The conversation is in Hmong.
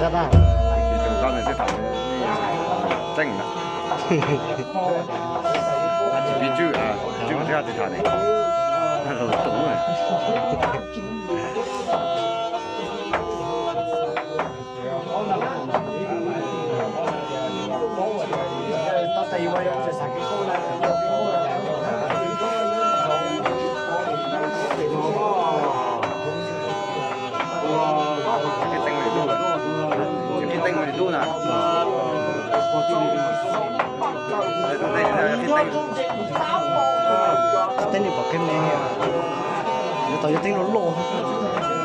Tus koj ntawd xwb tham tseeb na. Tsis piv tswj, tswj nrhiab tsis tham ne. Laus tus. Teeb ni pom qheb me, yuav tau yog teeb loj loj.